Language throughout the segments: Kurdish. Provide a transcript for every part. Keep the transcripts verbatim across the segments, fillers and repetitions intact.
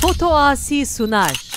Otoasi Sunar.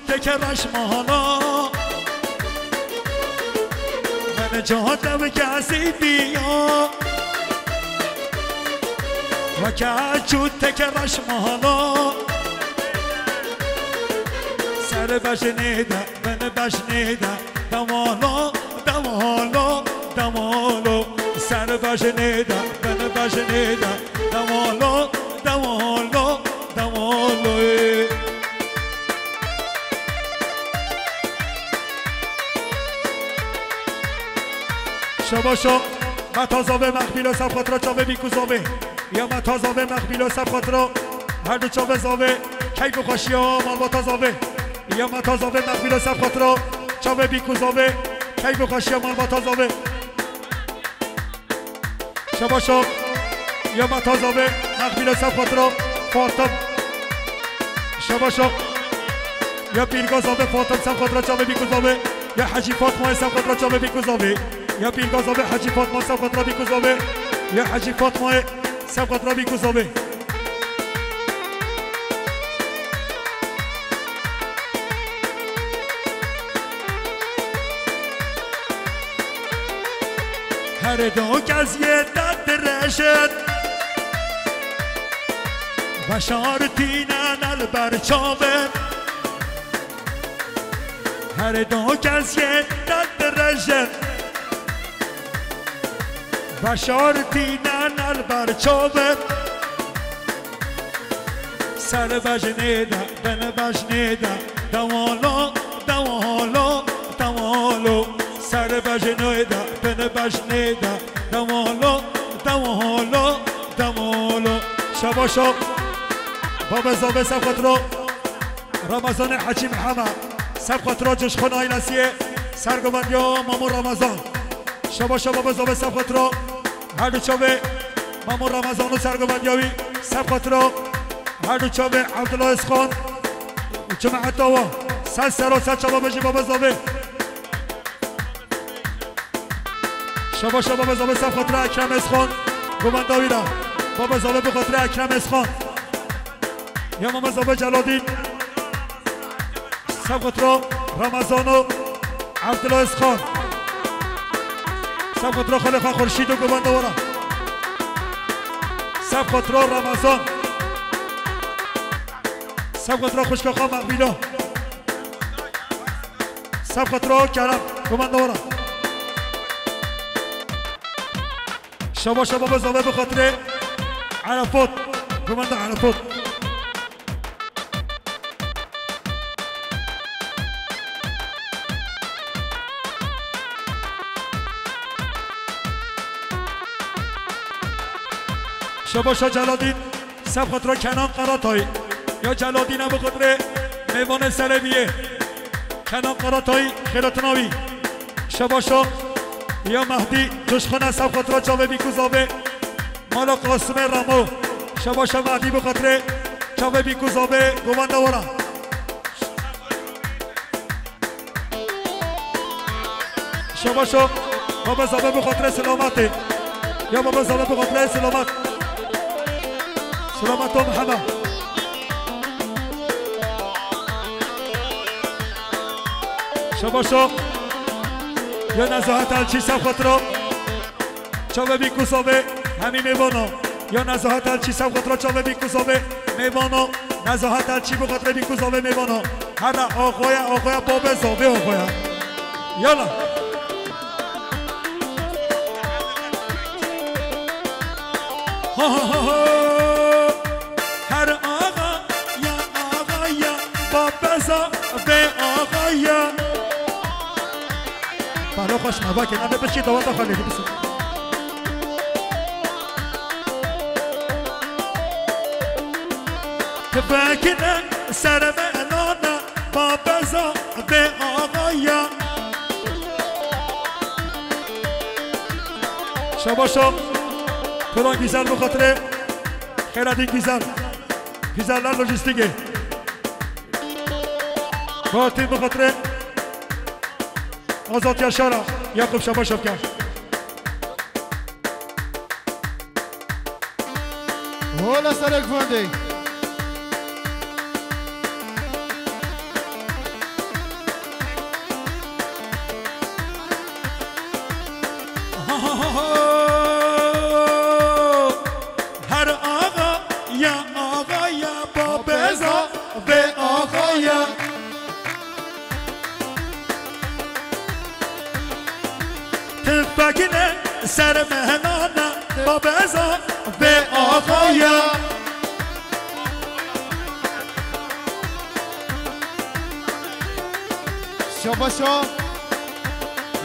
Teke reşmala. Min cade bi kesî biya. Weke çû teke reşmala. Ser bejnê de, bin bejnê de. Dewalo, dewalo, dewalo. Ser bejnê de, bin bejnê de. Dewalo, dewalo, dewalo. Şabaşo, me tazavê mexbîlo ser xwe tira çavê bîkuzavê. Ya me tazavê mexbîlo ser xwe tira her du çavê zavê keyf û xweşiya malbata zavê. Ya me tazavê mexbîlo ser xwe tira çavê bîkuzavê keyf û xweşiya malbata zavê. Şabaşo. Ya me tazavê mexbîlo ser xwe tira Fatim. Şabaşo. Ya pîrga zavê Fatim ser xwe tira çavê bîkuzavê. Ya Hecî Fatmayê ser xwe tira çavê bîkuzavê. Ya pîrga zavê Hecî Fatma ser xwe tira bîkuzavê. Ya Hecî Fatmayê ser xwe tira bîkuzavê. Her du kes yê te dirêjin. Veşartîne nel ber çavin. Her du kes yê te dirêjin. Veşartîne nel ber çavin. Ser bejnê de, bin bejnê de, dewalo, dewalo, dewalo. Ser bejnê de, bin bejnê de, dewalo, dewalo, dewalo. Şabaşo. Baba zavê ser xwe tira. Ramazanê Hecî Mihema. Ser xwe tira Coşxon aîlesiyê. Sergovendiya Mamo Ramazan. Şabaşo baba zavê ser xwe tira. Her du çavê Mamo Ramazan û sergovendiya wî ser xwe tira. Her du çavê Evdila Êzxan û çima heta wa. Ser sera ser çava bejî baba zavê. Şabaşo baba zavê ser xwe tira Ekrem Êzxan. Govenda wî ra. Baba zavê bi xwe tira Ekrem Êzxan. Ya mama zavê Celadîn. Ser xwe tira Ramazan û Evdila Êzxan. Ser xwe tira xalê xwe Xurşîd û govenda wara. Ser xwe tira Ramazan. Ser xwe tira xwişka xwe Mexbîla. Ser xwe tira Kerem, govenda wara. Şabaşo baba zavê bi xwe tira Erefat, govenda Erefat. Şabaşo Celadîn, ser xwe tira Kenan Karatay. Ya Celadîn e bi xwe tira mêvanê Selebiyê. Kenan Karatay, xêlatina wî. Şabaşo, ya Mehdî, Coşxon e ser xwe tira çavê bîkuzavê. Mala Qasimê Ramo. Şabaşo Mehdî bi xwe tira çavê bîkuzavê govenda wara. Şabaşo, baba zavê bi xwe tira selametê. Ya baba zavê bi xwe tira selamet. Selamet o Mihema. Şabaşo. Ya Nezahet Elçî ser xwe tira. Çavê bîkuzavê hemî mêvano. Ya Nezahet Elçî ser xwe tira çavê bîkuzavê mêvano. Nezahet Elçî bi xwe tira bîkuzavê mêvano. Hera axoya, axoya, babê zavê axoya. Yala. Ha, ha, ha, ha. Her axa ya, axa ya, babê zavê axa ya. Paro xweş me, bakê, em ê biçî daweta xwe lêdî bisin. Tifekine ser me nana, babê zavê axa ya. Şabaşo, Turan Güzel bi xwe tira, Xeyradîn Güzel. Güzeller Lojistikê. Fatih bi xwe tira. Azat Yaşar'a Yakup Şabaşov kar. Hola serek fondê. Her axa ya, axa ya, babeza vê axa ya. Tifekine ser mehnana, babeza vê axa ya. Şabaşa.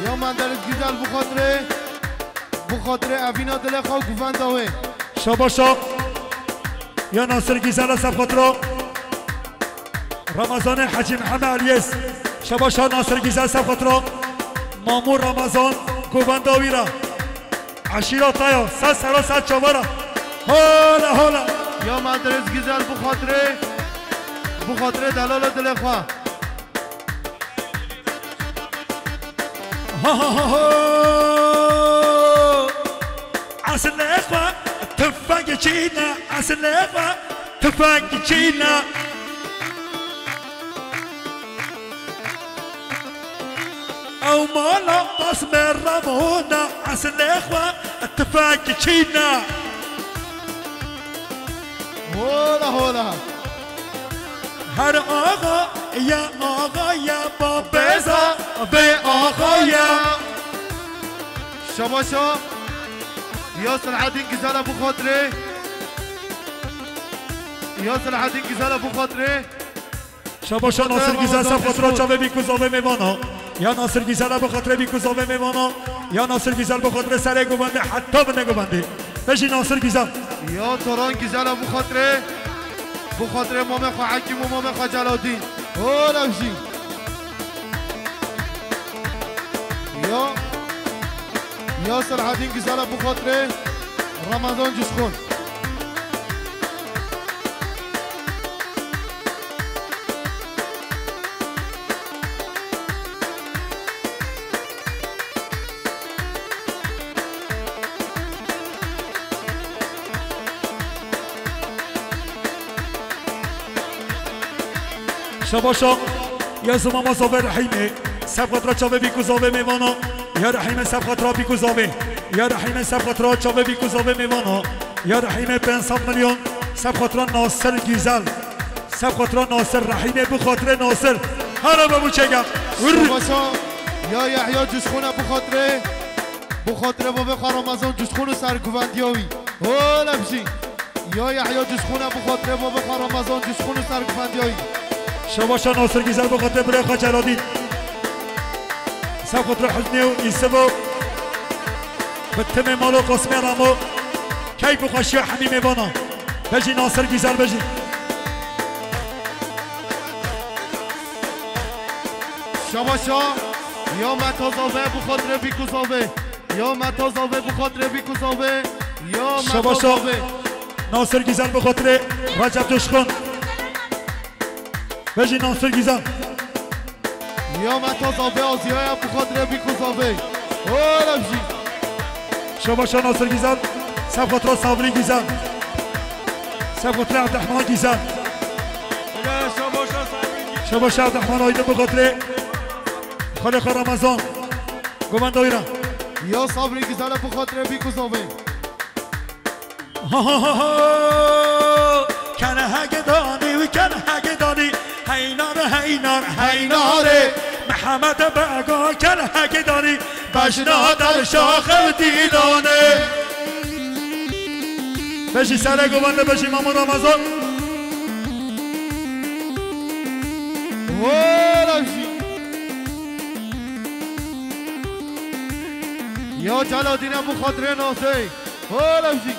Ya Menderes Güzel bu xatirê, bu xatirê evîna dilê xwe û guvenda wê. Şabaşa. Ya Nasir Güzel ser xatira Ramazanê Hecî Mihemed Eliyês. Şabaşa Nasir Güzel ser xatira Mamû Ramazan, guvenda wî re. Eşîra te ya, ser sera ser çavara. Hola, hola. Ya Menderes Güzel bu xatirê, bu xatirê delala dilê xwe. Ha, ha, ha, ha. Eslê xwe tüfeng çîne, eslê xwe tüfeng çîne. Ew mala basmê Ramona, eslê xwe tifek çîne. Hola, hola. Her axa ya, axa ya, babeza vê axa ya. Şabaşa. Ya Selahaddin Güzel bu xatirê. Ya Selahaddin Güzel bu xatirê. Şabaşa Nasir Güzel ser xatira çavê bîk û zavê mêvana. Ya Nasir Güzel bu xatire bîk û zavê mêvana. Ya Nasir Güzel bu xatire serê guvendê heta binê guvendê. Bejî Nasir Güzel. Ya Toran Güzel bu xatire. Bu xatire mamê xwe Hekîm û mamê xwe Celadîn. Hola jî. Ya. Ya Selahaddin Güzel bu xatire. Ramazan Cuşkun. Şabaşa, ya zimama zavê Rehîmê, ser xatira çavê bîk û zavê mêvana, ya Rehîmê ser xatira bîk û zavê, ya Rehîmê ser xatira çavê bîk û zavê mêvana, ya Rehîmê pênc sed milyon, ser xatira Nasir Güzel. Ser xatira Nasir, Rehîmê bi xatirê Nasir. Hele be bu çêge. Vur. Şabaşa ya Yahya Cuşxûne bi xatirê, bi xatirê bavê xwe Ramazan Cuşxûn û serguvendiya wî. Hola bijî. Ya Yahya Cuşxûne bi xatirê bavê xwe Ramazan Cuşxûn û serguvendiya wî. Şabaşa Nasir Güzel bi xatirê birê xwe Celadîn. Ser xatira Hüznê û Îsivo. Bi timê mal û Qosimê Ramo. Keyf û xweşiya hemî mêvana. Bejî Nasir Güzel bejî. Şabaşa, ya Meta Zave, bu xatirê bîk û zavê. Ya Meta Zave, bu xatirê bîk û zavê. Ya Meta Şabaşa. Zave. Nasir Güzel bu xatirê Recep Coşkun. Bejî Nasir Güzel. Ya Meta Zave, Aziya ya bu xatirê bîk û zavê. Hola bijî. Şabaşa Nasir Güzel. Ser xatira Sabrî Güzel. Ser xatira Abdurrahman Güzel. Şabaşa Abdurrahman Aydın bu xatirê. Xalê xwe Ramazan. Guvenda wî re. Ya Sabrî Güzel bu xatirê bîk û zavê. Ha, ha, ha, ha. Kelhek danî û kelhek danî. Heynar, heynar, heynarê. Mihemed Bega kelhek danî. Bejna del şaxev dîlanê. Bejî serê govende, bejî Mamo Ramazan. Hola jî. Ya Celadîne bu xatirê nasê. Hola jî.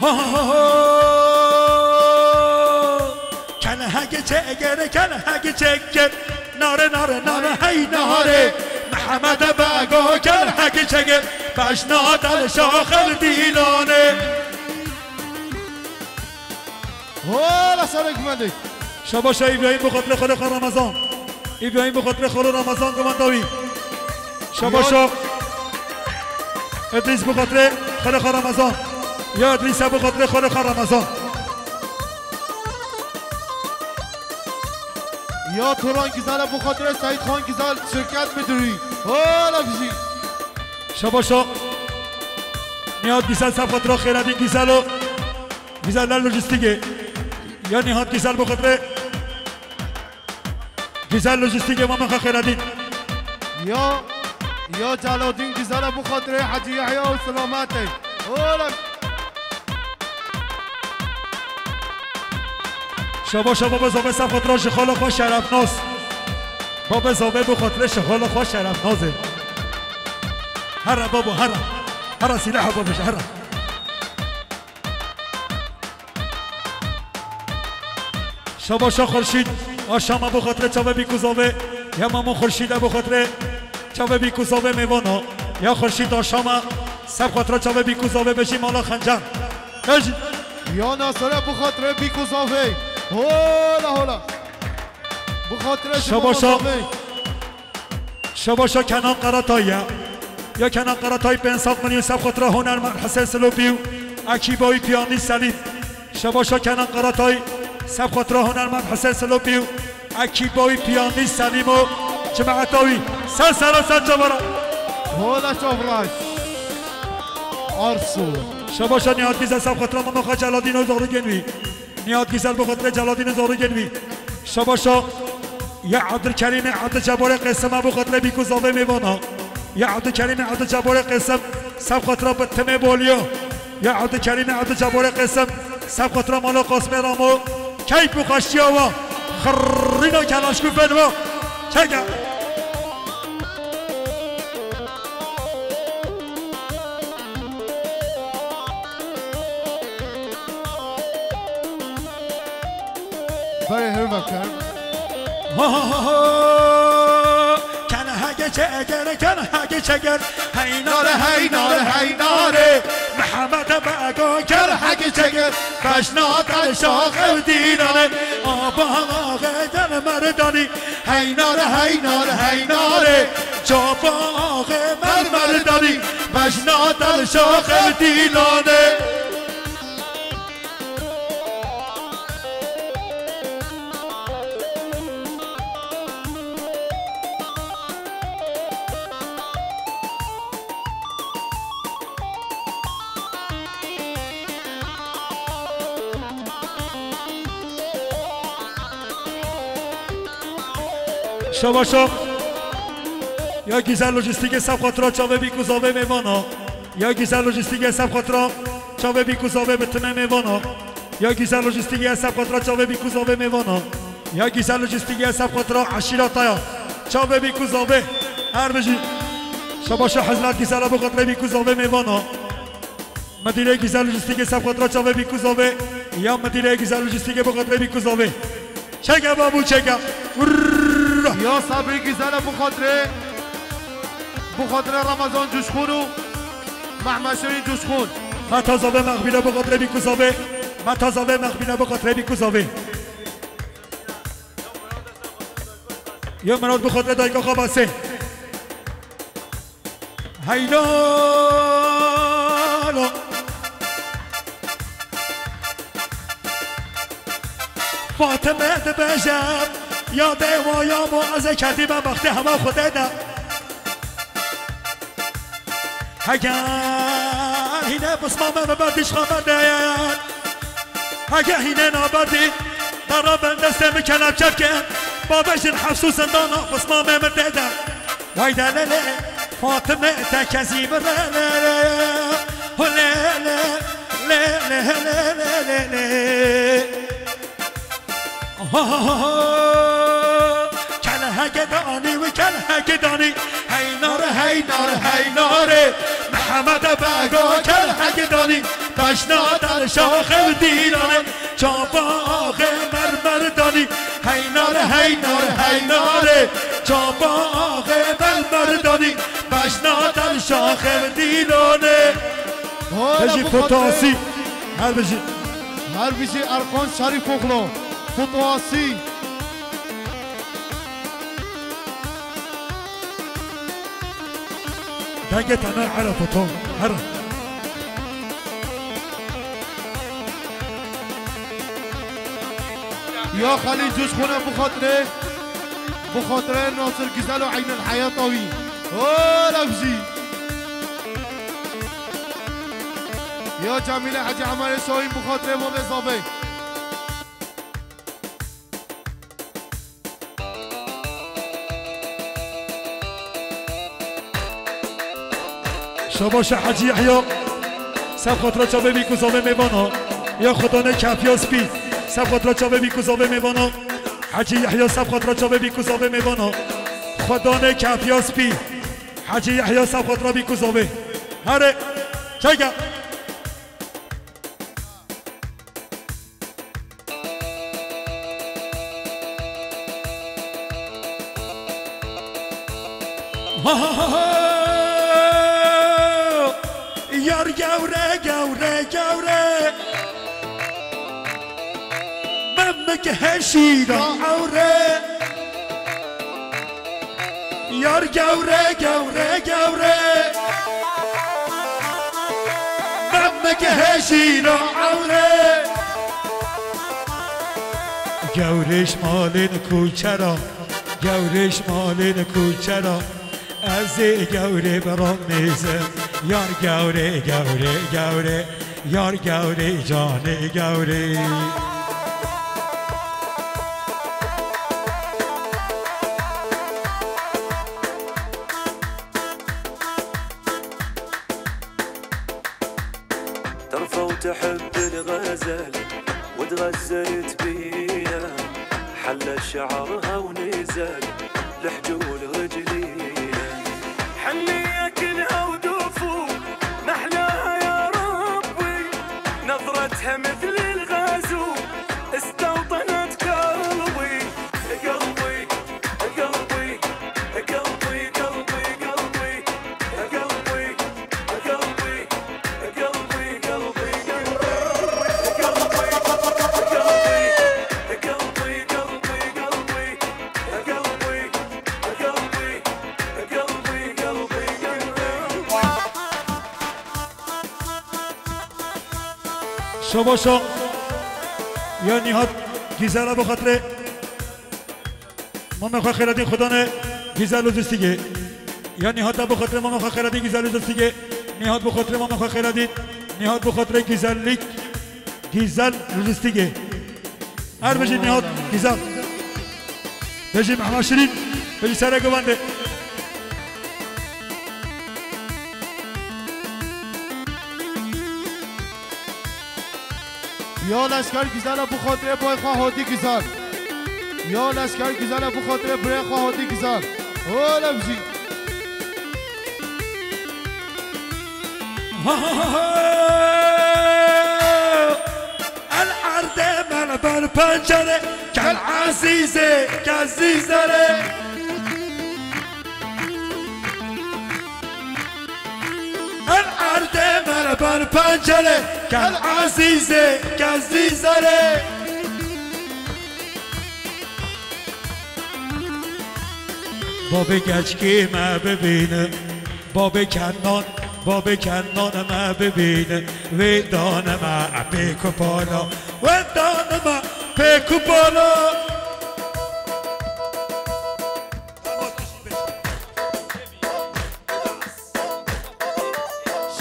Ho, ho, ho, ho. Kelhek çeker, kelhek çeker. Nare, nare, nare, hey nare. Mihemed Bego kelhek çeker. Beşna del şaxel dîlanê. Hola serê guvendê. Şabaşa Îbrahîm bi xatirê xalê xwe Ramazan. Îbrahîm bi xatirê xalo Ramazan guvenda wî. Şabaşa Îdrîs bi xatirê xalê xwe Ramazan. Ya Îdrîs bi xatirê xalê xwe Ramazan. Ya Turan Güzel, bu xatirê Seyîd Xan Güzel, şirket müdürü. Hola bijî. Şabaşa. Nihat Güzel, sef xatira Xêredîn Güzel o. Güzeller Lojistikê. Ya Nihat Güzel, bu xatirê Güzel Lojistikê, mama Xêredîn. Ya, ya Celadîn Güzel, bu xatirê Hacı Yahya û Selametê. Hola. Şabaşa baba zave, sef xatira ji xala xwe Şerefnaz. Baba zave, bu xatirê ji xala xwe Şerefnazê. Here babo, here. Here sîlaha bavêje, here. Şabaşa Xurşîd, aşama bu xatirê çavê bîk û zavê. Ya mamo Xurşîd e bu xatirê çavê bîk û zavê mêvana. Ya Xurşîd aşama, sef xatira çavê bîk û zavê bejî mala Xencer. Bejî. Ya Nasire bu xatirê bîk û zavê. Hola hola. Bu xatirê ji Şabaşa. Mama zavê. Şabaşa Kenan Karatay ya. Ya Kenan Karatay, pênc sed milyon, sef xatira hunermend Hesen Silopî û ekîba wî Piyanî Selîm. Şabaşa Kenan Karatay, sef xatira hunermend Hesen Silopî û ekîba wî Piyanî Selîm û cemaeta wî. Ser sera ser çavara. Hola çavraş. Arsu. Şabaşa Nihat Güzel, sef xatira mama xwe Celadîn û zarokên wî. Nihat Güzel bu xatirê Celadîn û zarokên wî. Şabaşa ya Abdülkerimê Abdülcebbarê Qêsim e bu xatirê bîk û zavê mêvana. Ya Abdülkerimê Abdülcebbarê Qêsim, sef xatira bi timê boliyo. Ya Abdülkerimê Abdülcebbarê Qêsim, sef xatira mala Qasmê Ramo. Keyf û xweşiya wa. Xirrîna kelaşkûfên wa. Çeke. Berê hevva kir. Ho, ho, ho, ho. Kene hege çeger, kene hege çeger. Heynare, heynare, heynare. Mehemede bego ker hege çeger. Beşna tel şaxev dînane. Aba ağe del merdani. Heynare, heynare, heynare. Çapa ağe mermerdani. Beşna tel şaxev dînane. Şabaşa. Ya Güzel Lojistikê sef xatira çavê bîk û zavê mêvana. Ya Güzel Lojistikê sef xatira çavê bîk û zavê bi timê mêvana. Ya Güzel Lojistikê sef xatira çavê bîk û zavê mêvana. Ya Güzel Lojistikê sef xatira eşîreta ya. Çavê bîk û zavê. Her bijî. Şabaşa Hezret Güzel bu xatirê bîk û zavê mêvana. Medîrê Güzel Lojistikê sef xatira çavê bîk û zavê. Ya Medîrê Güzel Lojistikê bu xatirê bîk û zavê. Çeke babû çeke. Urr. Ya Sabrî Güzel bu xatirê. Bu xatirê Ramazan Cuşxun û Mehmet Şirîn Cuşxun. Meta zavê Mexbîle bu xatirê bîk û zavê. Meta zavê Mexbîle bu xatirê bîk û zavê. Ya Mirad bu xatirê dayka xwe basê. Heynalo. Fatime dibêje, ya dewa ya bo ez ê ketî me bextê hema Xwedê de. Hege hîne pisma me bi berdî ji xwe berdin. Hege hîne naberdî, dara ben destê min kelepçe bikin. Babê jin hefs û zindana pisma me min tê de. Wayde lê lê, Fatime te kezî bi re lê lê. Hu lê lê, lê lê, lê lê, lê lê, lê lê. Ho, ho, ho, ho. Kel heke danî wi kel heke danî. Heynare, heynare, heynare. Mehemede bega kel heke danî. Beşna del şaxev dîlane. Çapa axê mermer danî. Heynare, heynare, heynare. Çapa axê mermer danî. Beşna del şaxev dîlane. Hola Hejî bu xatirê. Fotosî. Her bijî. Her bijî Erkan Şerîfoglu. Fotosî. Dengê te ne here foto. Here. Ya Xalî Cuşxune bu xatirê. Bi xatirê Nasir Güzel û Eynel Heyata wî. Ola bijî. Ya Cemîle Hecî Emerê Şahîn bi xatirê Babê Zavê. Şabaş e Hecî Yehya. Seb xatira çavê bîk û zavê mêvana. Ya Xwedane kafiya spî. Seb xatira çavê bîk û zavê mêvana. Hecî Yehya seb xatira çavê bîk û zavê mêvana. Xwedane kafiya spî. Hecî Yehya seb xatira bîk û zavê. Here. Çeke. Yar gewre, gewre, gewre. Memik heşîra ewre. Yar gewre, gewre, gewre. Memik heşîra ewre. Gewrêş malên kuçera, gewrêş malên kuçera. Ez ê gewrê biram nêzim. Yar gewrê, gewrê, gewrê. Yar gewrê, canê gewrê. ترفة وتحب الغزل وتغزلت بيا، حلى شعرها ونزل لحجول رجليا. حنية كلها ودوفو محلاها يا ربي، نظرتها مثل الغازو استوطنت قلبي. قلبي، قلبي، قلبي، قلبي، قلبي. Şabaşa ya Nihat Güzel e, bi xatirê Mama xwe Xêradîn Xwedane Güzel Lojistikê. Ya Nihat e, bi xatirê Mama xwe Xêradîn Güzel Lojistikê. Nihat bi xatirê Mama xwe Xêradîn. Nihat bi xatirê Güzellik Güzel Lojistikê. Her bijî Nihat Güzel. Bijî Mehmet Şirîn. Bijî sere govende. Ya leşker Güzel e, bi xatirê boy xwe hatî Güzel. Ya leşker Güzel e, bi xatirê birê xwe hatî Güzel. Ola bijî. El erdê me li ber pencere, gel ezîzê, gel zîzere. El erdê me li ber pencere, gel ezîzê, gel zîzere. Babê keçkê me bibîne, babê Kenan, babê Kenan me bibîne, wê dane me pêk û pala, wê dane me pêk û pala.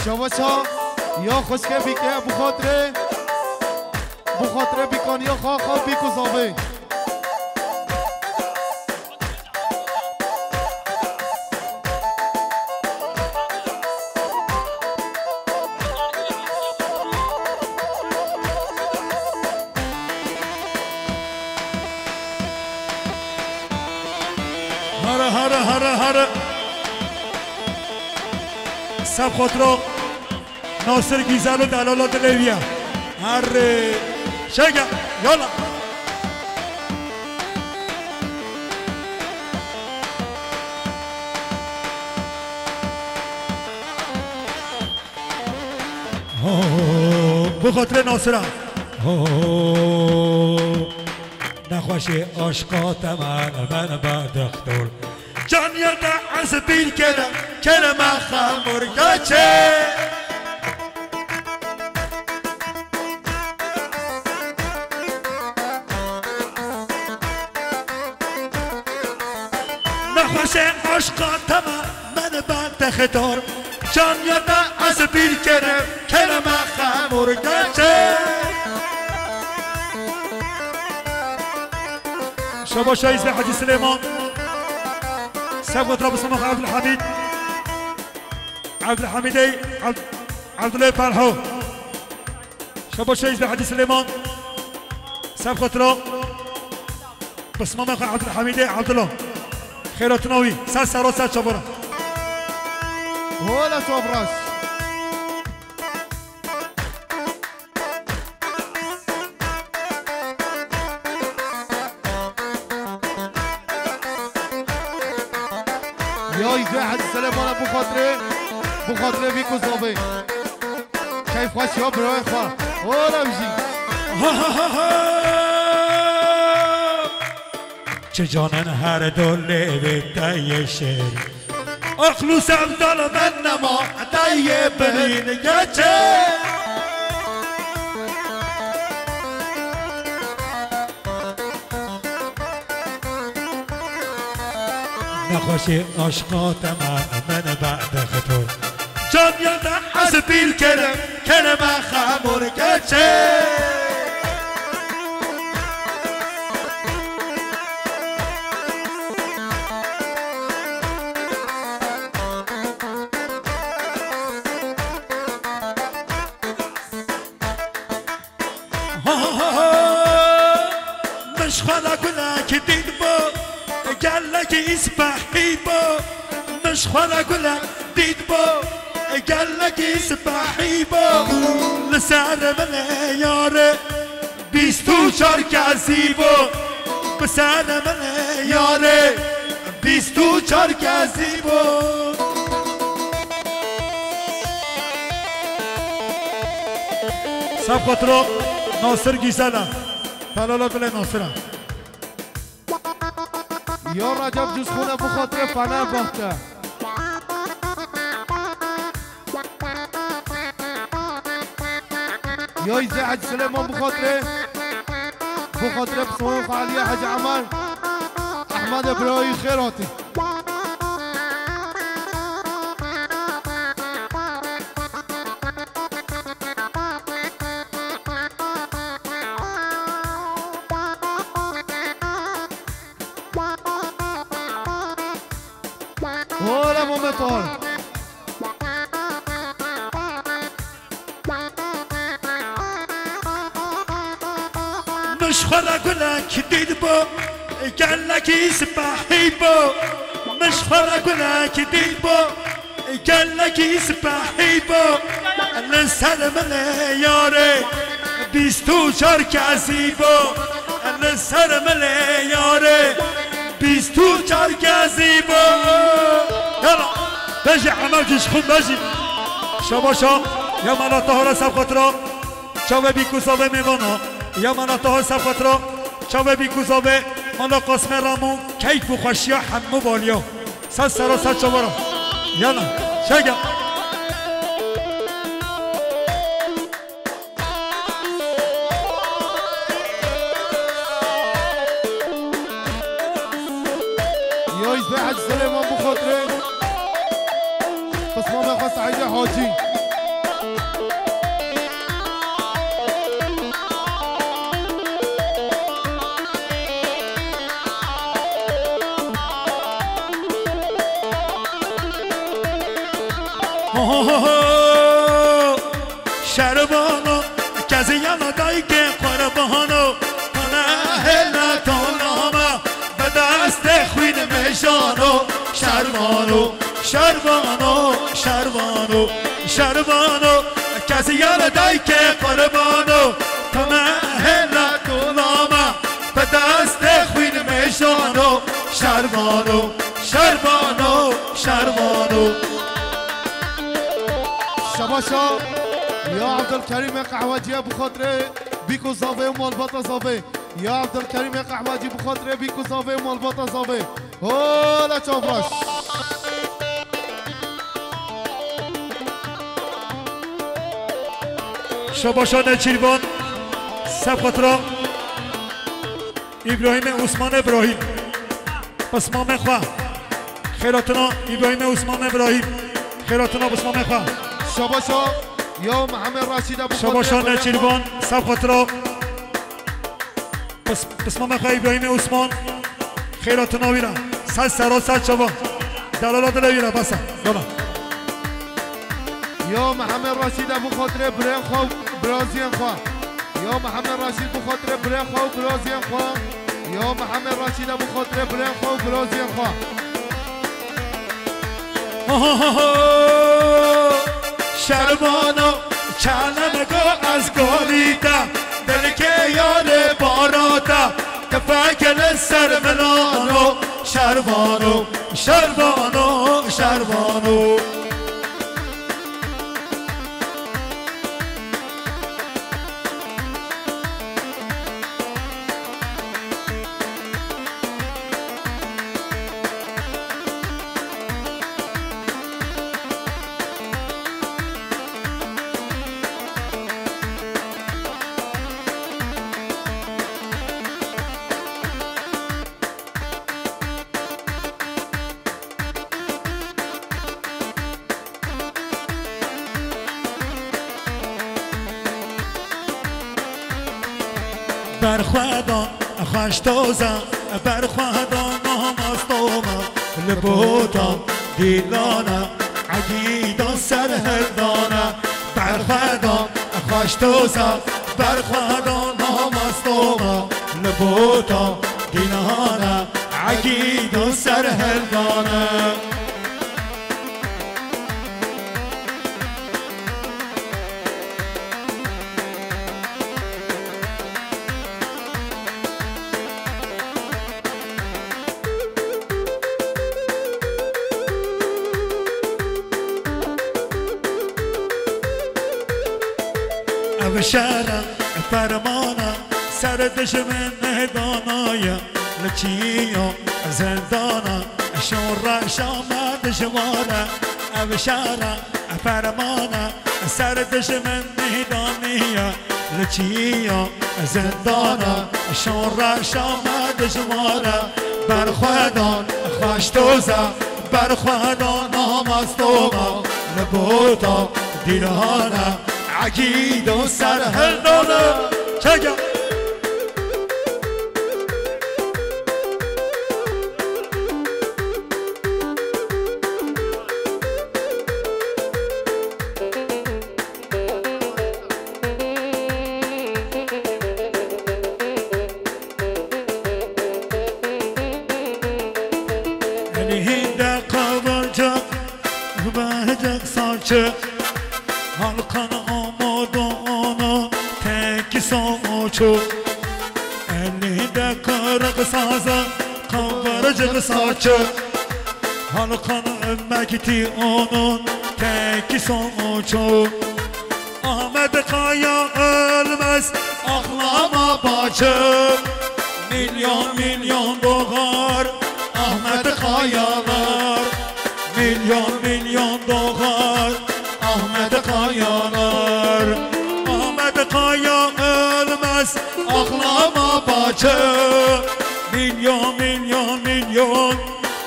Şeveça ya xwişkê bîke, bi xatirê, bi xatirê bîkaniya xwe, xwe bîk û zavê. Hara, hara, hara, hara. Seb xotro. Nasir Güzel û delala dilê wî ye. Herê. Şege. Yola. Ho, bi xatirê Nasira. Ho, nexweşê aşqa te me, me be dixtor. Can ya te ez bîr kere, kere me xemurga çe. Xweşê aşqa te me, min bende xitor. Can ya te ez bîr kerim, kerime xemûr geçe. Şabaş Şahîz ve Hacı Süleyman. Sevgotla Mustafa Abdülhamid. Abdülhamidê, Abd-, Abdullah Palho. Şabaş Şehîd Hacî Silêman. Sef xwe tira. Pismama xwe Abdulhamidê Abdullah. Xêratina wî. Ser sero ser çavara. Hola çavraş. Ya Îzê Hecî Silêmana bi xatirê, bi xatirê vî ku zavê. Keyf xweş ya birayê xwe. Ola bijî. Çi canin her du lêvê te yê şêr. Aql û sevda li me nema, te yê birîn geçe. Nexweşê aşqa te me, min bende xitor. Can ya te ez bîr kerim, kerime xemûr geçe. Min ji xwe re gulek dît bû, gelekî spehî bû. Min ji xwe re gulek dît bû, gelekî spehî bû. Li ser min ê yarê bîst û çar kezî bû. Bi ser min ê yarê bîst û çar kezî bû. Sef xwe tira Nasir Gîzel e. Pelala gulê Nasir e. Ya Recep Cizxûne bi xatirê Fenerbahçe. Ya Îzê Hecî Silêman bi xatirê, bi xatirê Pismamê xwe Eliyê Hecî Emer, Ehmedê birayî xêr hatî. Ola Mehmet Ağar. Min ji xwe re gulek dît bû, gelekî spehî bû. Min ji xwe re gulek dît bû, gelekî spehî bû. Li ser min ê yarê bîst û çar kezî bû. Li ser min ê yarê bîst û çar kezî bû. Yala, bejî Emel Cişxûn bejî. Şabaşa, ya mala Tahara sef xwe tira. Çavê bîk û zavê mêvana, ya mala Tahar sef xwe tira. Çavê bîk û zavê mala Qasmê Ramo, keyf û xweşiya hemû baliya. Ser sera ser çavara. Yala, çege. Ya Îzê Hecî Silêman bi xatirê Pismamê xwe Seîdê Hacî. Şervano, keziyana dayke qurbano, kana hela tonama, bi destê xwîn mêjano. Şervano, şervano, şervano, şervano, keziyana dayke qurbano, kana hela tonama, bi destê xwîn mêjano. Şervano, şervano, şervano. Şabaşa ya Abdülkerim Qehweciye bi xatirê bîk û zavê û malbata zavê. Ya Abdülkerim Qehwecî bi xatirê bîk û zavê û malbata zavê. Hola çavraş. Şabaşa Neçîrvan, sef xwe tira. Îbrahîmê Osman Îbrahîm. Pismamê xwe. Xêratina Îbrahîmê Osman Îbrahîm. Xêratina Osman xwe. Şabaşa ya Mihemed Raşîd Ebu Şabaşa Xatirê Neçîrvan, Sefxatira. Pis-, pismama xwe Îbrahîmê Osman. Xêratina wî re. Ser sera ser çava. Delala dile wî re bes e. Gama. Ya Mihemed Raşîd Ebu Xatirê birên xwe û biraziyên xwe. Ya Mihemed Raşîd bi xatirê birên xwe û biraziyên xwe. Ya Mihemed Raşîd Ebu Xatirê birên xwe û biraziyên xwe. Şervano, çanemego ez gorî te, dilkê yarê para te, tifeke li ser min ano, şervano, şervano, şervano. Berxwedan xweş toze, berxwedan namastoma, li bota dîlana, egîda ser hildana. Berxwedan xweş toze, berxwedan namastoma, li bota dîlana, egîda ser hildana. Ev şehra fermana ser dijmin danaye, li çiya zindana şoreşa me dijwar e. Ev şehra fermana ser dijmin daniye, li çiya zindana şoreşa me dijwar e. Berxwedan xweş toze, berxwedan namastoma, li bota dîlana, egîda ser hildana. Çeke. Elinde kıvırcık, kıvırcık saçı, halkın umudu onun tek sonucu. Elinde kırık sazı, kıvırcık saçı, halkın ümmeti onun tek sonucu. Ahmet Kaya ölmez, ağlama bacım. Milyon milyon doğar Ahmet Kayalar. Milyon milyon doğar Ahmet Kayalar. Ahmet Kaya ölmez, ağlama bacım. Milyon milyon milyon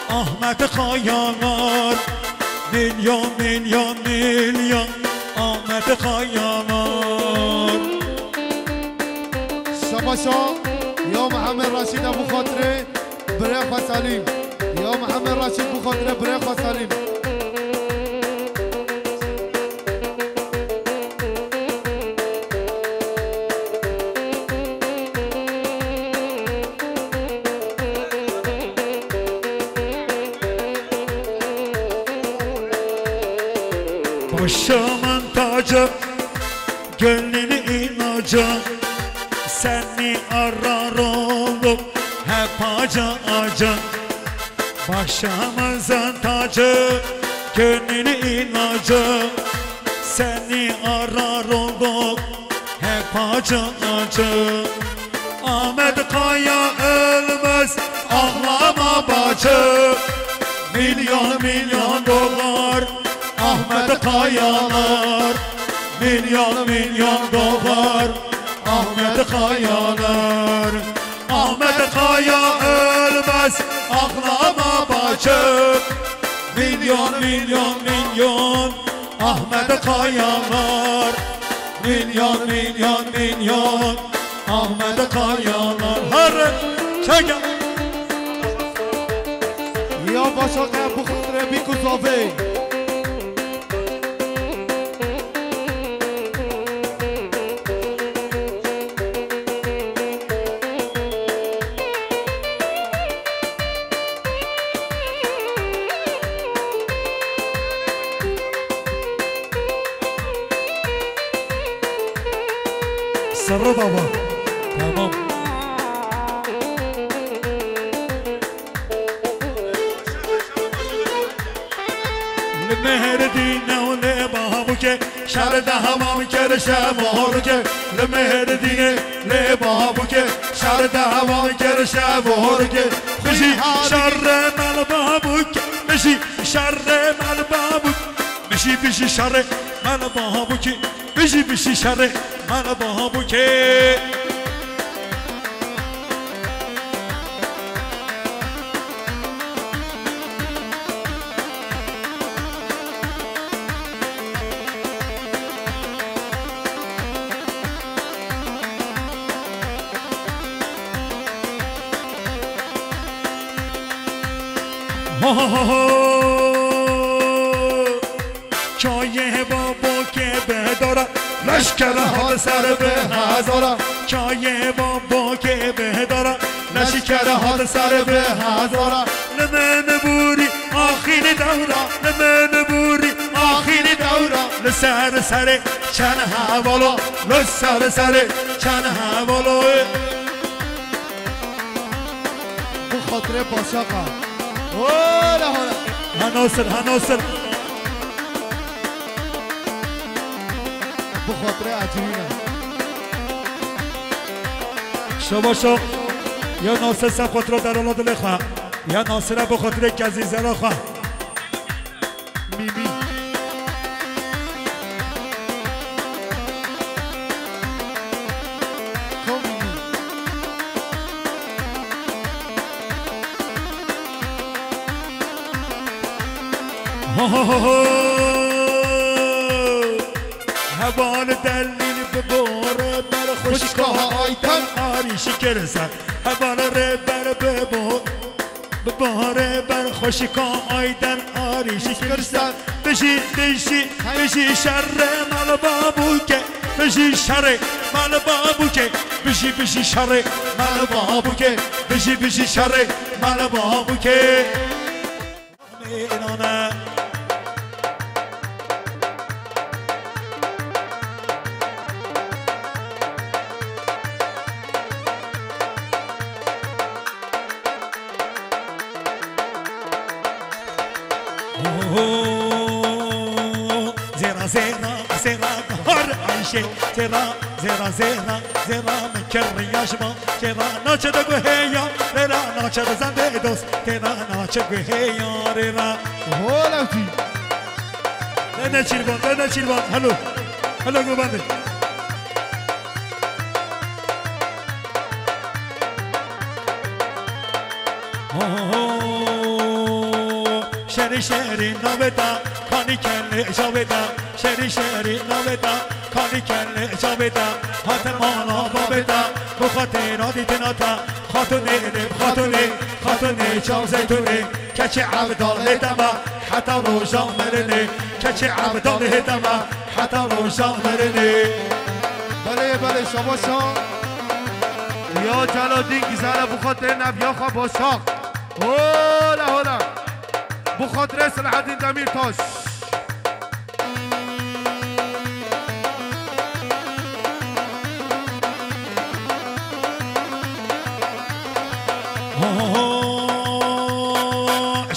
Ahmet Kayalar. Milyon milyon milyon Ahmet Kayalar. Şabaşa ya Mihemed Raşîd Ebu Xatirê birê xwe Selîm. Ya Mihemed Raşîd bi xatirê birê xwe Selîm. Başımın tacı, gönlünü inacı, seni arar oldum hep acı acı. Başımızın tacı, gönlünü inacı, seni arar oldum hep acı acı. Ahmet Kaya ölmez, ağlama bacım. Milyon milyon doğar Ahmet Kayalar. Milyon milyon doğar Ahmet Kayalar. Ahmet Kaya ölmez, ağlama bacım. Çöp. Milyon, milyon, milyon Ahmet Kayalar. Milyon, milyon, milyon Ahmet Kayalar. Her çeke. Ya başa ke bu xatre bir kuzave. Sarı baba. Tamam. Li Mêrdîn û li Babûkê şer dewam kir şev û rojê. Li Mêrdînê li Babûkê şer dewam kir şev û rojê. Bijî şerê me li Babûkê, bijî şerê me li Babûkê. Bijî, bijî şerê me li Babûkê, bijî, bijî şerê me li Babûkê. Ho, ho, ho, ho. Çayê Babûkê bi dara, leşker hat ser bi hezara. Çayê Babûkê bi dara, leşker hat ser bi hezara. Li min bûrî axîrî dewra, li min bûrî axîrî dewra. Li ser serê çend hevala, li ser serê çend hevala. Bu xatirê Başaqa. Hola, hola. Ha Nasir, ha Nasir. Bu xatirê Ecrîne. Şabaşo. Ya Nasir, sen xatira derala dilê xwe. Ya Nasir, bu xatirê kezîzera xwe. Mîmî. Ka Mîmî. Ho, ho, ho, ho. Heval delîl bi bore ber xwişka Ayten arîşî kir ser. Heval rêber bi bo-, bi bore ber xwişka Ayten arîşî kir ser. Bijî, bijî, bijî şerê me li Babûkê. Bijî şerê me li Babûkê. Bijî, bijî şerê me li Babûkê. Bijî, bijî şerê me li Babûkê. Mêrane. Ho, ho, ho. Zêra, zêra, zêra, har Ayşe. Zêra, zêra, zêra, zêra, min kir riya ji ma. Têra naçe de guhê ya, têra naçe de zendê dost, têra naçe guhê ya, rêra. Ho lewtî. Te neçîrvan, te neçîrvan. Helo. Helo, gurbandê. Ho, ho, ho. Şerî, şerî navê te, kanî kelê çavê te. Şerî, şerî navê te, kanî kelê çavê te. Hate mala babê te, bi xatira dîtina te. Xatûnê, xatûnê, xatûnê çav zeytûnê. Keçê Evdalê te me, heta roja mirinê. Keçê Evdalê te me, heta roja mirinê. Belê, belê, şabaşa. Ya Celadîn Güzel, bi xatirê neviya xwe Başak. Hola, hola. Bu xatirê Selahaddin Demirtaş.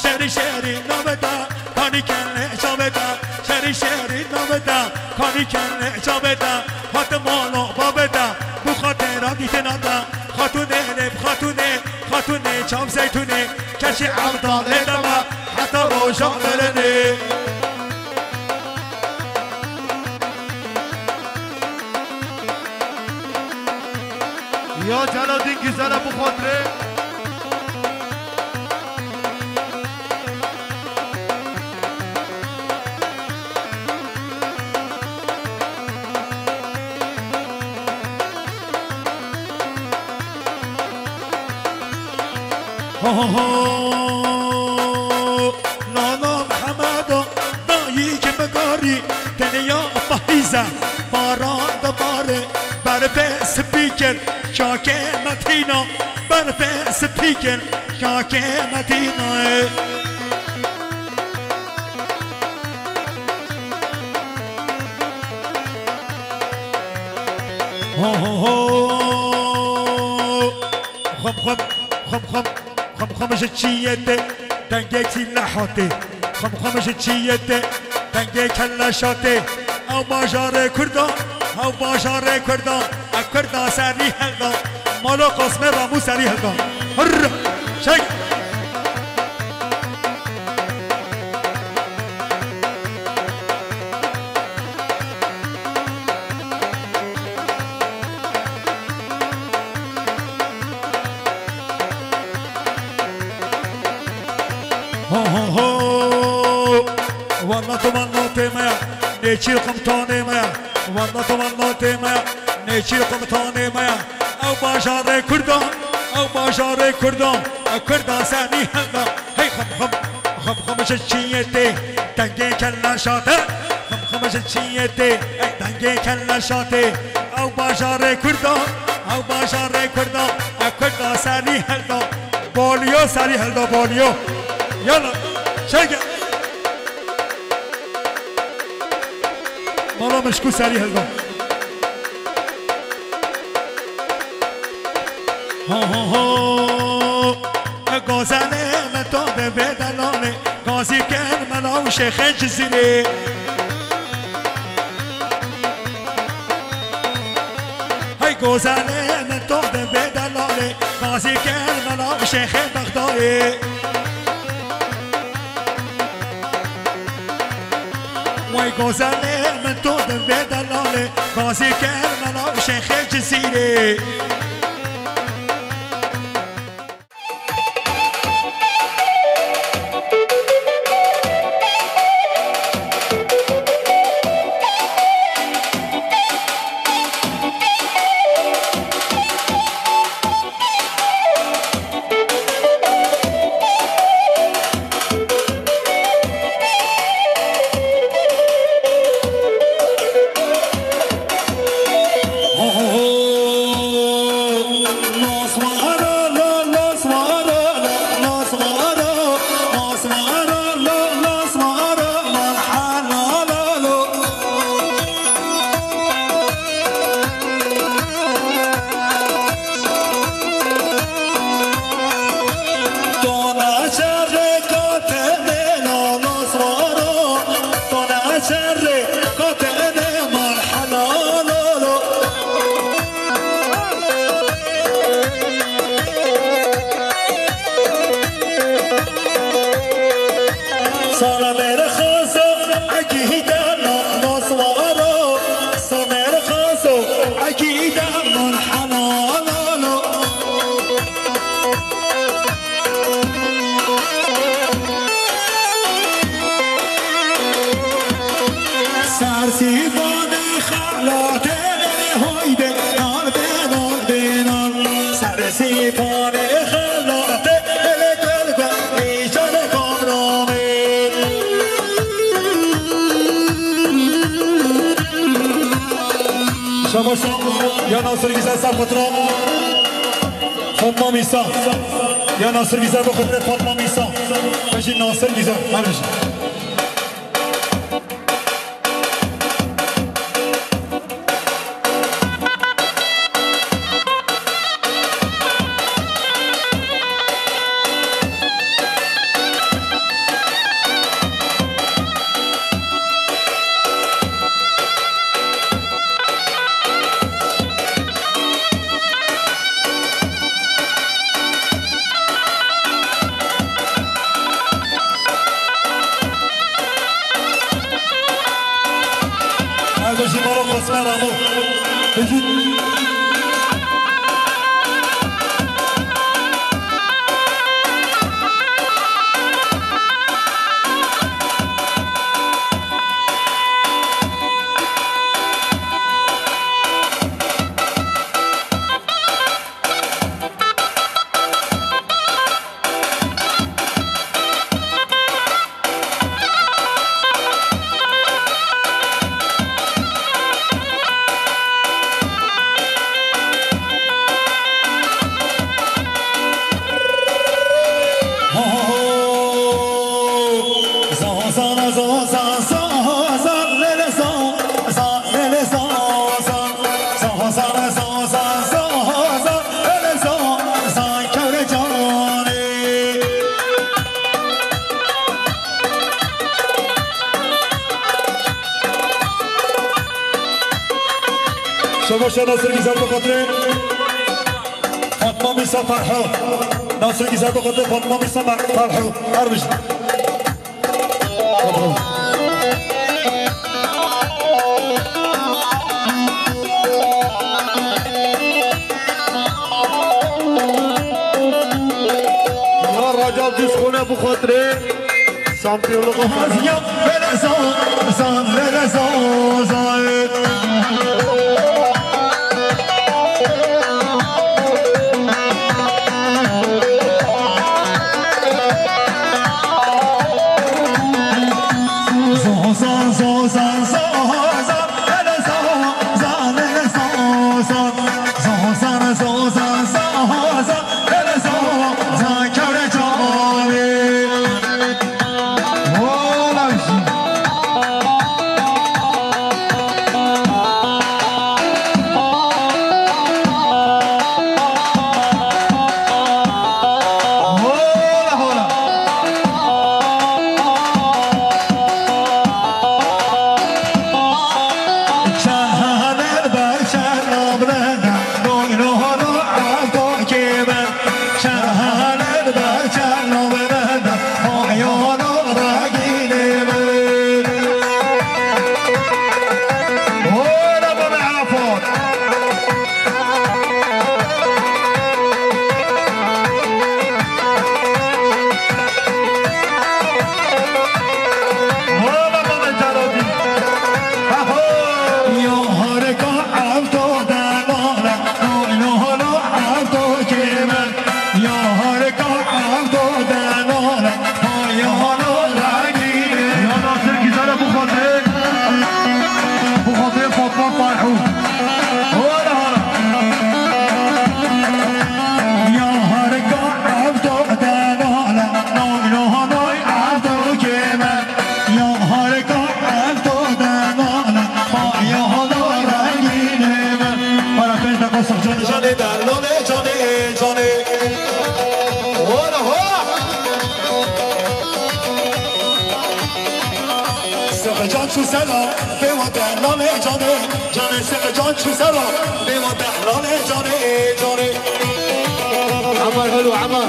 Şerî şerî navê te, kanî kelê çavê te. Şerî şerî navê te, kanî kelê çavê te. Hate mala babê te, bi xatira dîtina te. Xatûnê, bi xatûnê, xatûnê çav zeytûnê. Keçê Evdalê te me, heta roja mirinê. Ya Celadîn Güzel, bi xatirê. Oho, Lala Mihemedo, dayîkê migarî, tenya pahîze, baran dibare, berfê spî kir, şakê Metîna, berfê spî kir, şakê Metîna. Ho, ho, ho. Xwem, xwem, xwem, xwem, xwem, xwem ji çiyê tê, dengê kî nehatê. Xwem, xwem ji çiyê tê, dengê kelle şatê. Ew bajarê Kurdan, ew bajarê Kurdan, e Kurda serî hilda. Mala Qasmê Ramû serî hilda. Hurr! Çek! Ho, ho, ho. Walla tu walla tê me ya, nêçîr qumtanê me ya. Walla tu walla tê me ya, nêçîr qumtanê me ya. Ew bajarê Kurdan, ew bajarê Kurdan, ew Kurda serî hilda. Hey xum xum, xum xum ji çiyê tê, dengê kelle şate. Xum xum ji çiyê tê, ey dengê kelle şatê. Ew bajarê Kurda, ew bajarê Kurda, ew Kurda serî hilda. Boliyo serî hilda, boliyo. Yala, çeke. Mala Mişkû serî hilda. Ho, ho, ho. E gazelê min to de vê delalê, gazî ken mela û şêxê Cizîrê. Hey gazelê min to de vê delalê, gazî ken mela û şêxê Bexdayê. Wey gozelê min to din vê delalê, gazî ker mela û şêxê Cizîrê. Sana merhazo akîda noswaro, sana merhazo akîda man hananalo. Sersîvanê xelatê hoyde nal bê nal bê nal. Sersîvanê xelatê ele gel gel îcadê kamramê. Şabaş. Ya Nasir Güzel, sağ patron. Fatma Mîsa. Ya Nasir Güzel, bu kudret Fatma Mîsa. Bejî Nasir Güzel. Her bejî. Ez ji Maro Qasma Ramo. Bijî. Baş e, Nasir Güzel bi xatirê Fatma Mîsa Ferho. Nasir Güzel bi xatirê Fatma Mîsa Ferho. Her bijî. Ya Recep Duzxune bi xatirê şampiyonluğu. Zan, zan, zan, zan. Ya Nasir Güzel, bu xatirê, bu xatirê Fatma Ferhûn. Hala, hala. Ya harika evdo denala, noy, noy, noy, evdo keme. Ya harika evdo denala, ay, ya hala rengine me. Para penta kosa canê, canê, delale, canê, canê. Hala, hala. Sıkıcan çu sela, bê wate nalê canê, canê sıkıcan çu sela, bê wate nalê canê, canê. Emar, helo, Emar.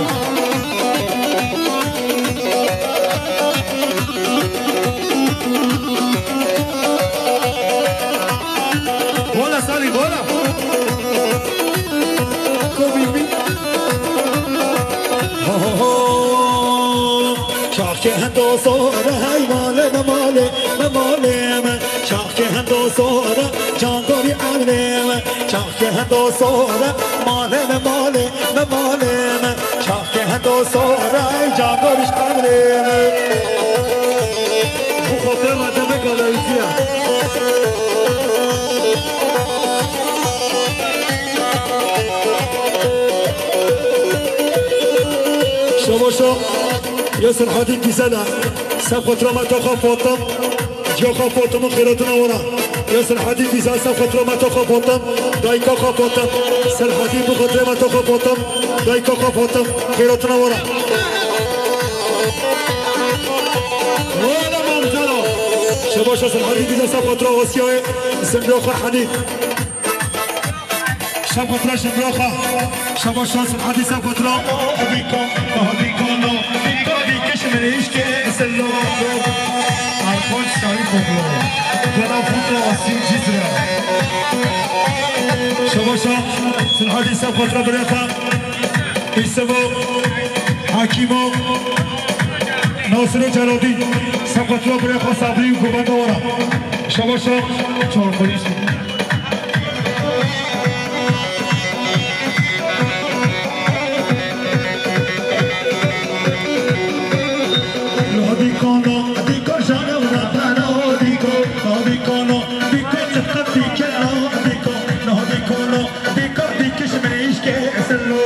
Bola Salî, bola. Komî bî. Ho, ho, ho. Çaxkê hendo sore hey male me male me male me. Çaxkê hendo sore cangorî evlê me. Çaxkê hendo sore male me male me male me. Çaxkê hendo sore cangorî evlê me. Bu xatir Recebe Galayîtiye. Şabaşa. Ya Serhadî Dîzela, sef xatirê me toxa Fatim. Ciya xwe Fatim û xêratina wara. Ya Serhadî Dîzel, sef xatirê me toxa Fatim. Dayika xwe Fatim. Serhadî bu xatirê me toxa Fatim. Dayika xwe Fatim. Xêratina wara. Wala mamzara. Şabaşa Serhadî Dîzel, sef xatirê Asiyayê. Zimra xwe Henî. Şabaşa Zimra xwe. Şabaşa Serhadî, sef xatirê. Dîka, dîka, no, dîka, dîkiş min îşkê selo. Arpanç Şahîpoglu. Gona Futo Asî Cizre. Şabaşa Serhadî, sef xatirê birêxa. Îsemo, Hakîmo, Nasiro Celadî, sef xatirê birêxa Sabrî û Gobenda wara. Şabaşa, çar xwelîş. Lo dîkana, dîka jana, dîka, dîka, dîka, dîka, dîka, dîka, dîka, dîka. Dîka dîkiş min îşkê selo.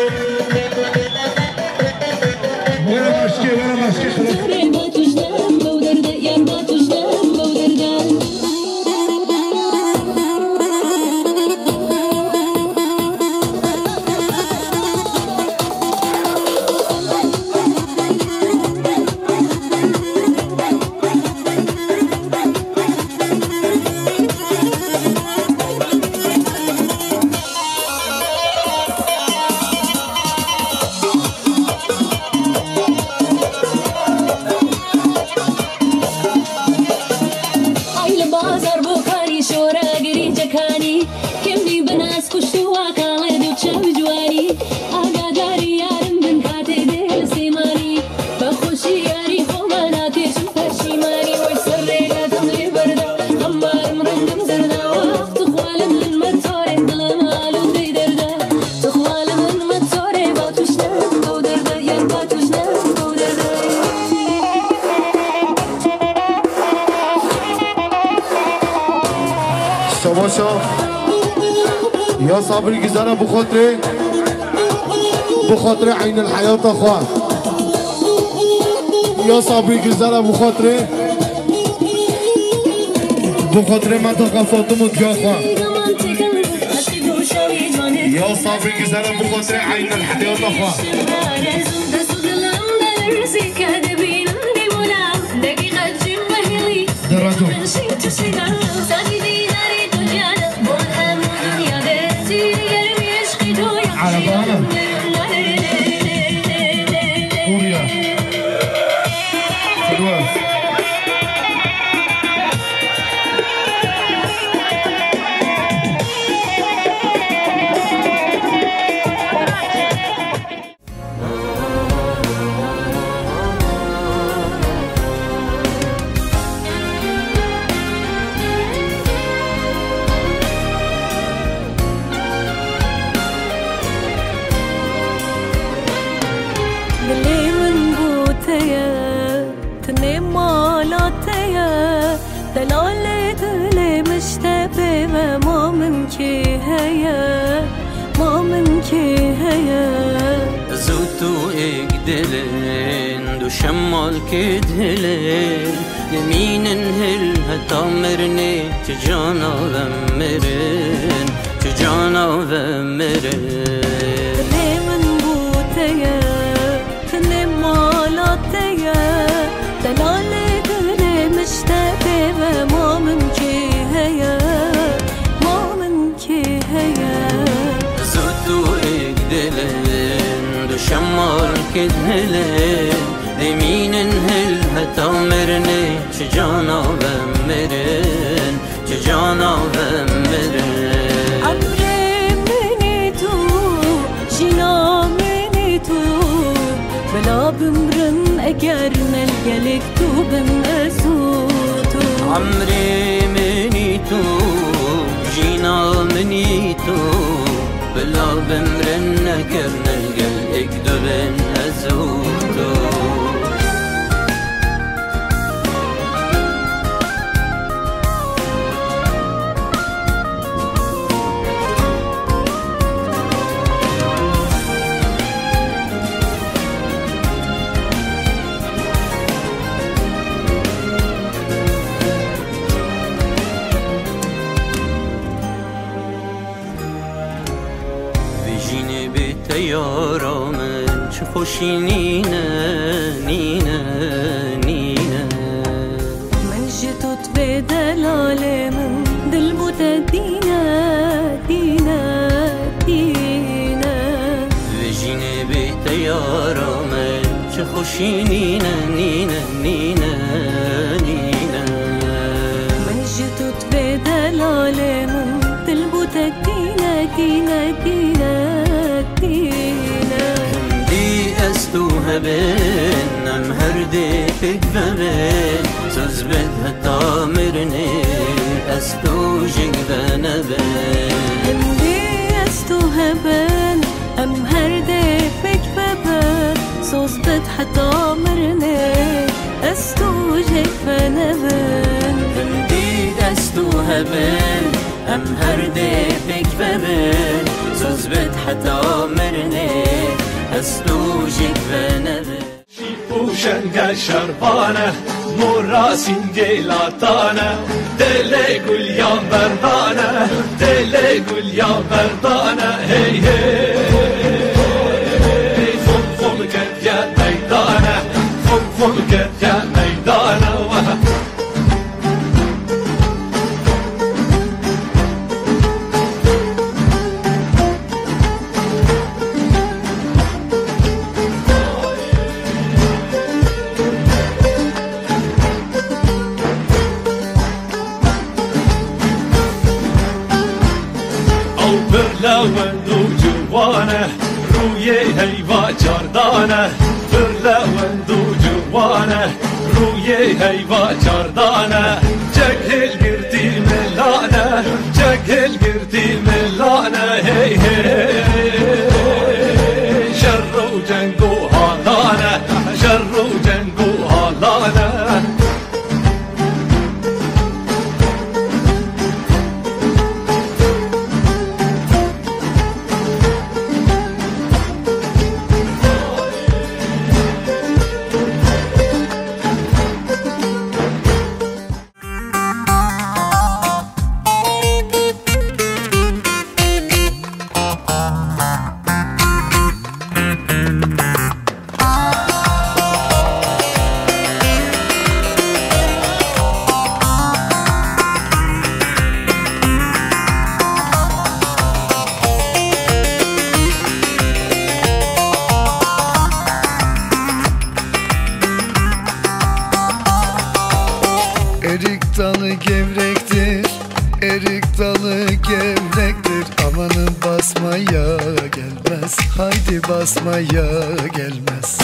Were maşkê, were maşkê, xelas. Ya Sabrî Gizana bi xotirê, bi xotirê eynel heyata xwe. Ya Sabrî Gizana bi xotirê, bi xotirê me taxa Fatim û diya xwe. Ya Sabrî Gizana bi xotirê eynel heyata xwe. Derajo. Arabana. Oraya. Fedwa. Dilê min bo te ye, tenê mala te ye. Delalê dilê min ji te bê ve, ma min kê heye, ma min kê heye. Ez û tu êk dilên, du şemalkê dihilên, dimînin hil heta mirinê, çi cana ve mirin, çi cana ve mirin. Dilê min bo te ye, tenê mala te ye, delalê dilê min ji te bê ve, ma min kê heye, ma min kê heye. Ez û tu êk dilên, du şemalkê dihilên, dimînin hil heta mirinê, çi cana ve mirin, çi cana ve mirin. Emrê min î tu, jîna min î tu, bila bimrin eger ne li gelek tu bim ez û tu. Emrê min î tu, jîna min î tu, bila bimrin eger ne li gelek tu bin ez û tu. Vê jînê bê te yara min, çi xweşî nîne, nîne, nîne. Min ji tu divê delalê min, dil bo te dîne, dîne, dîne. Vê jînê bê te yara min, çi xweşî nîne, nîne, nîne, nîne. Min ji tu divê delalê min, dil bo te dîne, dîne, dîne, dîne. Hindî ez tu hebin, em her dê pêk vebin, soz bid heta mirinê, ez tu jêk venebin. Hindî ez tu hebin, em her dê pêk vebin, soz bid heta mirinê, ez tu jêk venebin. Hindî ez tu hebin, em her dê pêk vebin, soz bid heta mirinê, ez tu jêk venebin. Şîp û şenge şerbane, mora sîngê latane, dilê gul ya berdane, dilê gul ya berdane, hey hey. Xum xum ketiye meydane, xum xum ketiye meydane, wah. Ew pir lewend û ciwan e, rûyê heyva çardan e, pir lewend û ciwan e, rûyê heyva çardan e. Çek hilgirtî milane, çek hilgirtî milane, hey hey. Şer û ceng û halane, şer û ceng û halane. Erik dalı gevrektir, erik dalı gevrektir. Amanın basmaya gelmez, haydi basmaya gelmez.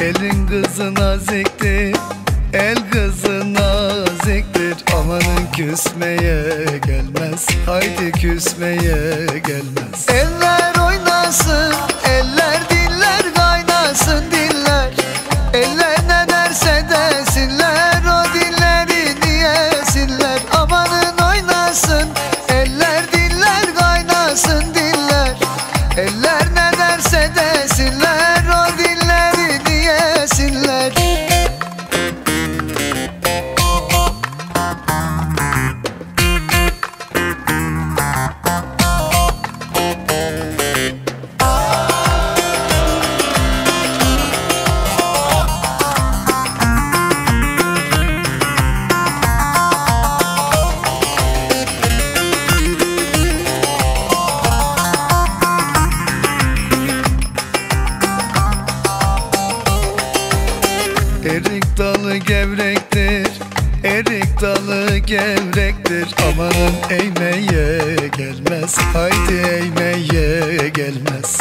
Elin kızı naziktir, el kızı naziktir. Amanın küsmeye gelmez, haydi küsmeye gelmez. Eller oynasın, eller diller kaynasın diller. Eller ne derse desinler, o dillerini yesinler. Amanın oynasın, eller diller kaynasın diller. Eller ne derse desinler, o dillerini yesinler. Erik dalı gevrektir, erik dalı gevrektir. Amanın eğmeye gelmez, haydi eğmeye gelmez.